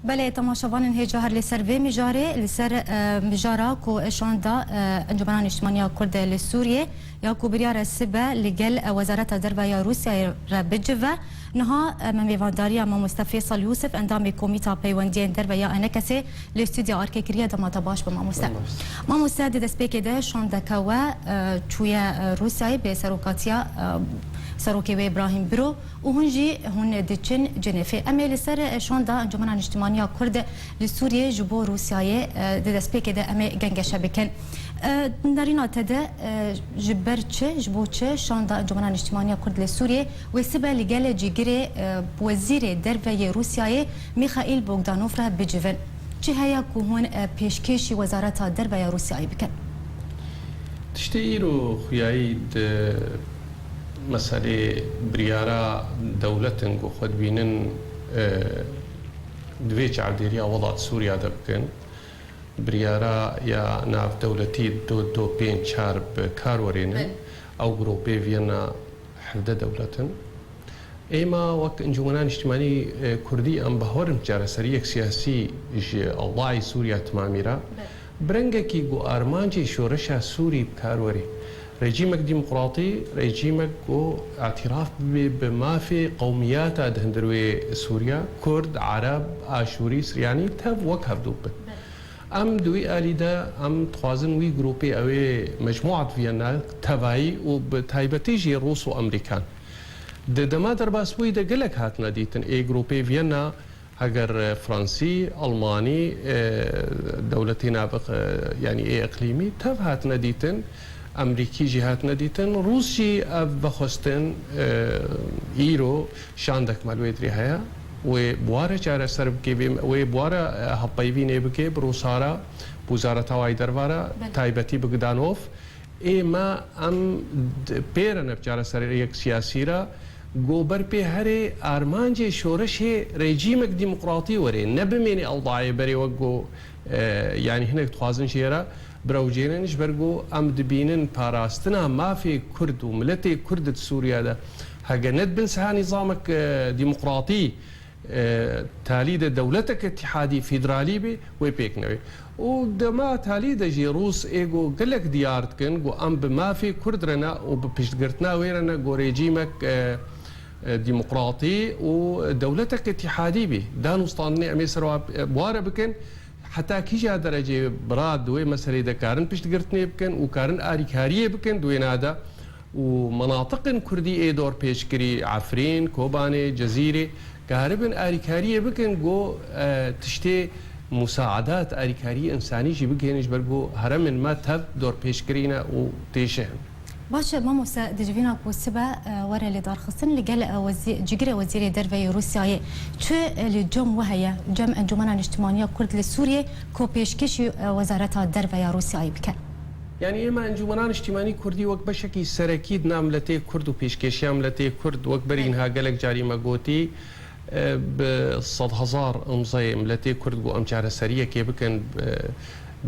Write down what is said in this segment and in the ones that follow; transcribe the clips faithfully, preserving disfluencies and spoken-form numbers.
Belê, temaşevanên hêja, her li ser vê mijarê, li ser, e, mijara ku şanda, e, Encûmena Niştimaniya Kurd li Sûriyê ya ku biryar e sibe li gel, e, Wezareta Derve ya Rûsyayê re bicive. Niha, e, me mêvandariya mamoste Fêsal Yûsif, endamê Komîta Peywendiyên Derve ya Enekesê, li stûdya Arkê kiriye. Dema te baş be, mamoste. Baş. Mamoste, di destpêkê de şandeke we, e, çûye, e, Rûsyayê bi serokatiya, e, serokê wê Îbrahîm Biro. Û hûn jî hûn diçin Cinêfê. Em ê li ser şanda Encûmena Niştimaniya Kurd li Sûriyê ji bo Rûsyayê, e, di destpêkê de em ê gengeşe bikin. E, nerîna te de, e, ji ber çi, ji bo çi şanda Encûmena Niştimaniya Kurd li Sûriyê wê sibe li gel cîgirê, e, wezîrê derve yê Rûsyayê Mîxaîl Bogdanov re bicivin? Çi heye ku hûn, e, pêşkêşî Wezareta Derve ya Rûsyayê bikin? Tiştê îro xuyayî di meselê biryara dewletin ku xwe dibînin, e, di vê çavdêriya welat Sûriya de bikin. Biryara ya navdewletî du du pênc çar bi kar werênin. Belê. Ew grûpê Viyana hevdeh dewlet in. Êma wek Encûmena Niştimanî, e, Kurdî em bawer in çareseriyek siyasî ji ewdayê Sûriya timamî re, Belê. bi rengekî ku armancê şoreşa Sûrî bi kar werê. Rejîmek demokratî, rejîmek ku îtiraf bibe bi mafê qewmiyata di hundir wê Sûriya, Kurd, Ereb, Aşûrî, Siryanî tev wek hevdû bin. Belê. Em di wî alî de em dixwazin wî grûpê ew ê mecmûa di Viyana tevayî û bi taybetî jî Rûs û Amerîkan. Di dema derbasbûyî de gelek hatine dîtin. Ê grûpê Viyana heger, e, Fransî, Almanî, e, dewletê nav-, e, yanî ê iqlîmî tev hatine dîtin. Amerîkî jî hatine dîtin. Rûs jî ev vexwestin, e, îro şandek me li wê dirê heye. Wê bi wa re çareser bike, wê, wê bi wa re, e, hevpeyvînê bike bi Rûsa re, bi Wezareta Wayî Derve re, Belê. taybetî bi Gdanov. Ê me em d-, pê re ne bi çareseriyek siyasî re, go ber pê herê armancê şoreşê rejîmek demokratî were, ne bimêne ewdayê berê wek go, e, yanî hinek dixwazin jê re birewcênin, ji ber ku em dibînin parastina mafê Kurd û miletê Kurd di Sûriye de, hege ne dibin siha nîzamek, e, demokratî, e, talî de dewletek îtîhadî federalî bê, wê pêk newê. Û dema talî de jî Rûs ê ku gelek diyar dikin ku em bi mafê Kurd re ne û bi piştgirtina wê re ne ku rejîmek, e, e, demokratî û dewletek îtîhadî bî. Dan û standinê em ê ser wa, e, bi wa re bikin. Heta kîja derecê bira di wê meselê de karin piştgirtinê bikin û karin alîkariyê bikin di wêna de û menatiqên Kurdî ê dorpêçkirî, Efrîn, Kobanê, Cezîrê, karibin alîkariyê bikin ku, e, tiştê musaadat, alîkariyê însanî jî bigihînin, ji ber ku heremên me tev dorpêçkirî ne û têşihin. Baş e, mamoste, di civîna ku sibe, e, were lêdarxistin li gel, e, wezî-, cîgirê Wezîrê Derve yê Rûsyayê, çi, e, li cem we heye, cem Encûmena Niştimaniya Kurd li Sûriyê ku pêşkêşî, e, Wezareta Derve ya Rûsyayê bike? Yanî ême Encûmena Niştimanî Kurdî wek beşekî serekî di nav miletê Kurd û pêşkêşiya miletê Kurd wek berî Belê. niha gelek carî me gotî, e, bi sedhezar imzayê miletê Kurd ku em çareseriyekê bikin, e,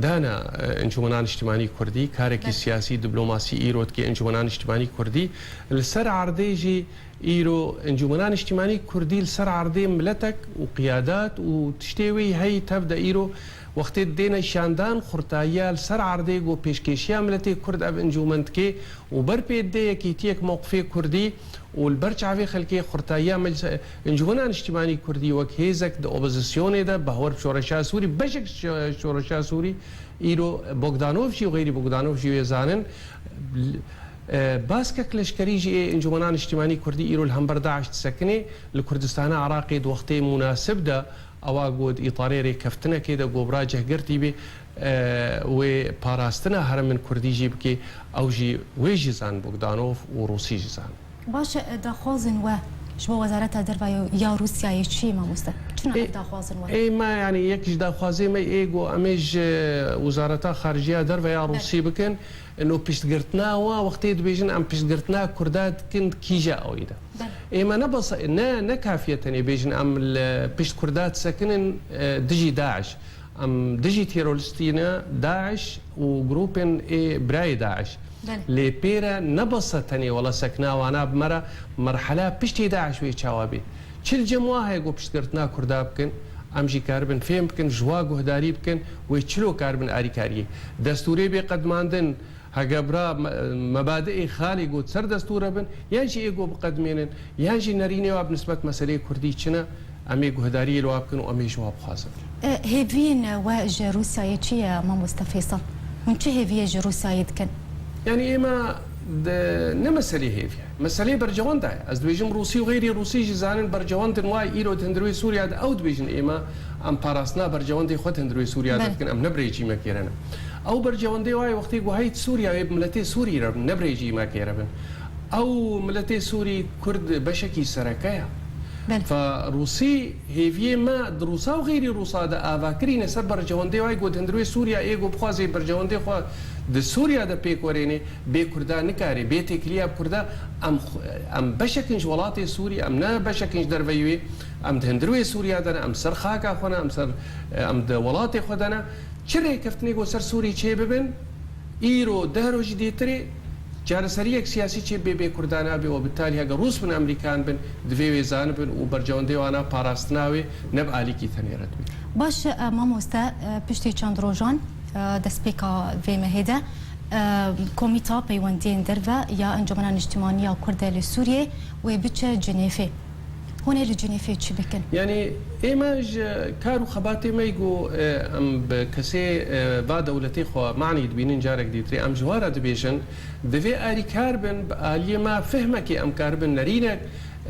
dana, e, Encûmena Niştimanî Kurdî, karekî Belê. siyasî, diplomasî îro dike Encûmena Niştimanî Kurdî. Li ser erdê jî îro Encûmena Niştimanî Kurdî li ser erdê miletek û qiyadat û tiştê wî heyî tev de îro wextê dêne şandan xurtayiya li ser erdê ku pêşkêşiya miletê Kurd ev encûmen dike û ber pê dide yekîtiyek mewqifê Kurdî û li ber çavê xelkê xurtayiya Meclis-, Encûmena Niştimanî Kurdî wek hêzek di opozisyonê de, bi hawar şoreşa Sûrî, beşek şo-, şoreşa Sûrî, îro Bogdanov jî û xeyrî Bogdanov jî wê zanin. E, baskek leşkerî jî ê Encûmena Niştimanî Kurdî îro li hember DAIŞ disekine. Li Kurdistana Iraqê di wextê munasib de ewa ku di îtarê rêkeftinekê de ku bira cihgirtî bê, e, wê parastina heremên Kurdî jî bike, ew jî wê jî zan Bogdanov û Rûsî jî zan. Baş e, daxwazên we ji bo Wezareta Derve ya, ya Rûsyayê çi ye, mamoste? Çi ne Ê, ev daxwazên we? Ê me, yanî yek ji daxwazê me ê ku em ê ji Wezareta Xarijiya Derve ya Belê. Rûsî bikin, ino piştgirtina wan wextê dibêjin em piştgirtina Kurda dikin kîja awî de. Belê. Ê me ne basa, ne, ne kafiye tenê bêjin em li pişt Kurda disekinin, e, dijî DAIŞ. Em dijî teroristî ne, DAIŞ û grûpên ê birayê DAIŞ. Belê. Lê pê re ne basa tenê wela sekna wana bi me re merhela piştî DAIŞ wê çawa bê. Çi li cem wan heye ku piştgirtina Kurda bikin? Em jî karibin fêm bikin, ji wa guhdarî bikin, wê çilo karibin arîkariyê. Destûrê bê qedmandin, hege bira me-, mebadiê xalê got ser destûre bin, yan jî ê got biqedmênin, yan jî nerînê wa bi nisbet meseleyê kurdî çi ne, em ê guhdariyê li wa bikin û em ê ji wa bixwazin. E, hêviyên we ji Rûsyayê çi ye, mamoste Feysal? Hûn çi hêviyê ji Rûsyayê dikin? Yanî êma di, ne meselê hêviye. Meselê bercewenda ye. Ez dibêjim Rûsî û xeyrî Rûsî jî zanin bercewendin wa îro di hundirwê Sûriya de ew dibêjin êma em parastina bercewendê xwe di hundirwê Sûriya de Belê. dikin. Em ne bi rejîmekê re ne. Ew bercewendê wa ye wextê ku heyt Sûriya wê bi miletê Sûrî re bin, ne bi rejîmekê re bin. Ew miletê Sûrî Kurd beşekî sereke ye. Belê. Fa Rûsî hêviyê me di Rûsa û xeyrî Rûsa de ava kirîne ser bercewendê wa ye ku di hundirwê Sûriya ê ku bixwaze bercewendê xwe di Sûriya de pêk werêne, bê Kurda nikare, bê têkiliya bi Kurda, em xwe, em beşek in ji welatê Sûrî, em ne beşek in ji derveyî wê, em di hundirwê Sûriya de ne, em ser xaka xwe ne, em ser, em di welatê xwe de ne. Çi rêkeftinê ku ser Sûrî çê bibin, îro deh roj jî dêtirê çareseriyek siyasî çê bê, bê Kurda nabe û bi talî hege Rûs bin, Amerîkan bin, divê wê zanibin û bercewendê wana parastina wê ne bi alîkî tenê re dibe. Baş e, mamoste, e, piştî çend rojan, e, destpêka vê mehê de, e, Komîta Peywendiyên Derve ya Encûmena Niştimanî ya Kurd e li Sûriyê wê biçe Cinêfê. Hûn ê li Cinêfê çi bikin? Yanî ême ji kar û xebatê me yî ku, e, em bi kesê, e, va dewletê xwe manî dibînin, carek dîtirê em ji wa re dibêjin, divê arîkar bin, bi aliyê me fehmekê em karibin nerînek,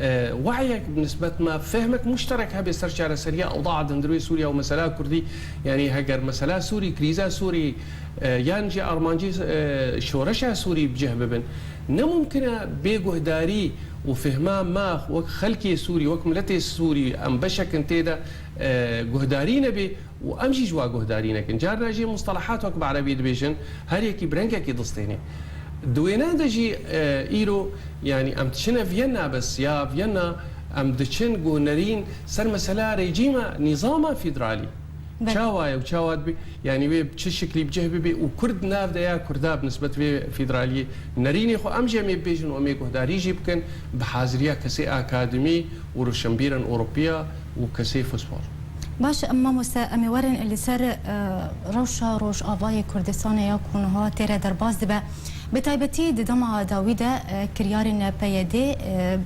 e, wehyek bi nisbet me fehmek muşterek hebe ser çareseriya ewda di hundirê Sûriya û mesela Kurdî, yanî heger mesela Sûrî, krîza Sûrî, e, yan jî armancî, e, şoreşa Sûrî bi cih bibin, ne mumkin e bê guhdarî û fehma me wek xelkê Sûrî, wek miletê Sûrî em beşek in tê de, e, guhdarî nebe û em jî ji wa guhdarî nekin. Carna jî mustelehat wek bi erebî dibêjin, her yekî bi rengekî distêne. Di wêne de jî, e, îro, yanî em diçine Viyena bes ya Viyena, em diçin ku nerîn ser mesela rejîma nîzama federalî. Belê. Çawa ye û çawa dibe? Yanî wê bi çi şiklî bi cih bibe û Kurd di nav de ya Kurda bi nisbet vê federaliyê nerînê xwe em jî em ê bibêjin û em ê guhdarî jî bikin bi haziriya kesê akademî û roşenbîrên Ewropiya û kesê futbol. Baş, mamoste, em ê werin li ser, e, rewşa Rojavayê Kurdistanê ya ku niha tê re derbas dibe. Bi taybetî di dema dawî de, e, kiryarên P Y D, e,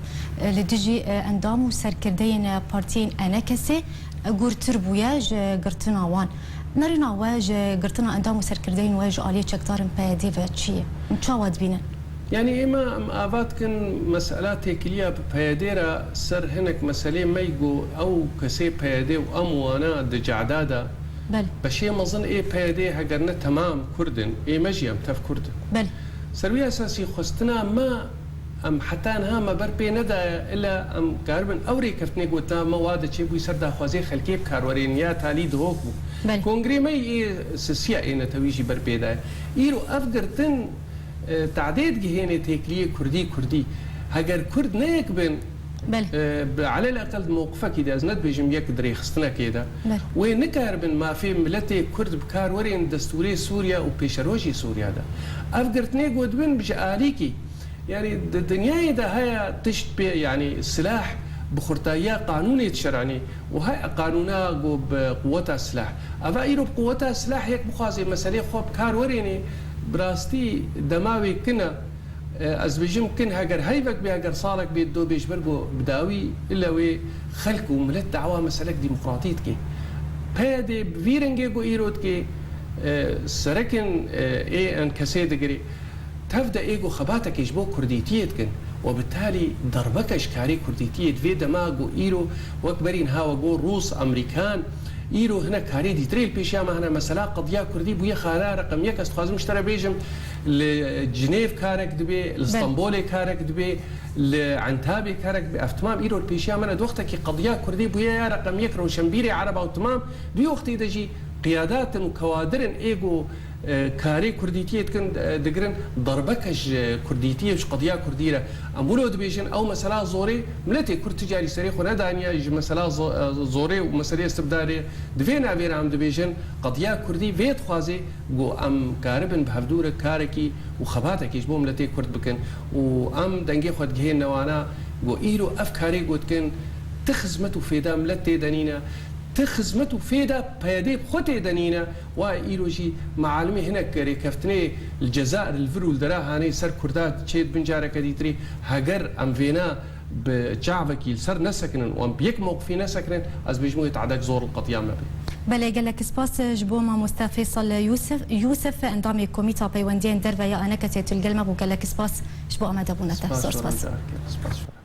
li dijî, e, endam û serkirdeyên partiyên E N K S'ê, e, gurtir bûye ji girtina wan. Nerîna we ji girtina endam û serkirdeyên we ji aliyê çekdarên P Y D ve çi ye? Hûn çawa dibînin? Yanî ême em ava dikin mesela têkiliya bi P Y D re ser hinek meselê me yî ku ew kesê P Y D û em wana di cehda de Belê. beşê mezin ê P Y D heger ne temam Kurd in, ê me jî em tev Kurd in. Belê. Ser wî esasî xwestina me, em heta niha me ber pê nedaye, ila em karibin ew rêkeftinê ku di nav me wa de çêbûyî ser daxwazê xelkê bi kar werên ya talî dihok bû. Belê. Kongrê me yî ê sisiya ê netewî jî ber pê daye. Îro ev girtin, e, tadê digihêne têkiliyê Kurdî, Kurdî. Heger Kurd ne yek bin, Belê. e, bi elel eqel di mewqifekî de, ez ne dibêjim yek di rêxistinekê de, Belê. wê nikaribin mafê miletê Kurd bi kar werên destûrê Sûriya û pêşerojê Sûriya de. Ev girtinê ku dibin ji alîkî, yanî di dinyayê de heye tişt pê, yanî silah bi xurtayiya qanûnê dişeranî û heye qanûna ku bi quweta silah. Eva îro bi quweta silah yek bixwaze meselê xwe bi kar werênê, bi rastî dema wê kin e. E, ez dibêjim kin heger heyvek bê, heger salek bê, do bê ji ber ku bi dawî ile wê xelk û milet dawa meselek demokratî dike. P Y D bi vî rengê ku îro dike, e, serekin, e, ê N K S'ê digirê. Tev de ê ku xebatekê ji bo kurdîtiyê dikin û bi talî derbeke ji karê kurdîtiyê di vê dema ku îro wek berî niha we got Rûs, Amerîkan, îro hinek karê dîtirê li pêşiya me hene. Mesela qediya kurdî bûye xala reqem yek. Ez dixwazim ji te re bêjim, li Cinêv karek dibe, li Belê. Stenbolê karek dibe, li Entabê karek dibe. Ev timam îro li pêşiya me ne. Di wextekî qediya kurdî bûye ya reqem yek rewşenbîrê ereba û timam, di wî wextê de jî qiyadat in û kewadir in ê ku e, karê kurdîtiyê dikin, e, digirin, derbeke ji kurdîtiyê, ji qediya kurdî re. Em wilo dibêjin, ew mesela zorê, miletê kurd ti carî serê xwe nedaniye, ji mesela zo-, e, zorê û meselê istibdarê, di vê navê re em dibêjin, qediya kurdî vê dixwaze, ku em karibin bi hevdû re karekî û xebatekî ji bo miletê kurd bikin û em dengê xwe digihênine wana, ku îro ev karê ku dikin, ti xizmet û fêda milet tê de nîne, Ti xizmet û fêda P Y D'ê bi xwe tê de nîne, wa îro jî mealimê hinek rêkeftinê li Cezayir, li vir û li dera hanê ser Kurda çê dibin careke dîtirî. Heger em vêna bi çavekî li ser nesekinin û em bi yek mewqifî nesekinin, ez bêjim wê tehdek zor li qetiya me bê. Belê, gelek spas ji bo mamoste Fêsal Yûsif, Yûsif, endamê Komîta Peywendiyên Derve ya ENKSê, tu li gel me bû. Gelek spas ji bo amadebûna te. Spas, Zor spas. Spas.